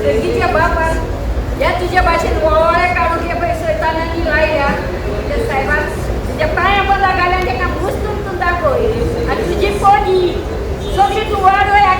सर्गीच्या बापान ह्या तुज्या भाशेन वळवळे काडूंक हे पळय सैतानांनी लायल्या. त्या सायबान तुज्या पांया पोंदा घाल्या, ताका मुस्तून तूं दाखय आनी तुजी पोनी सगळी तूं वाडय.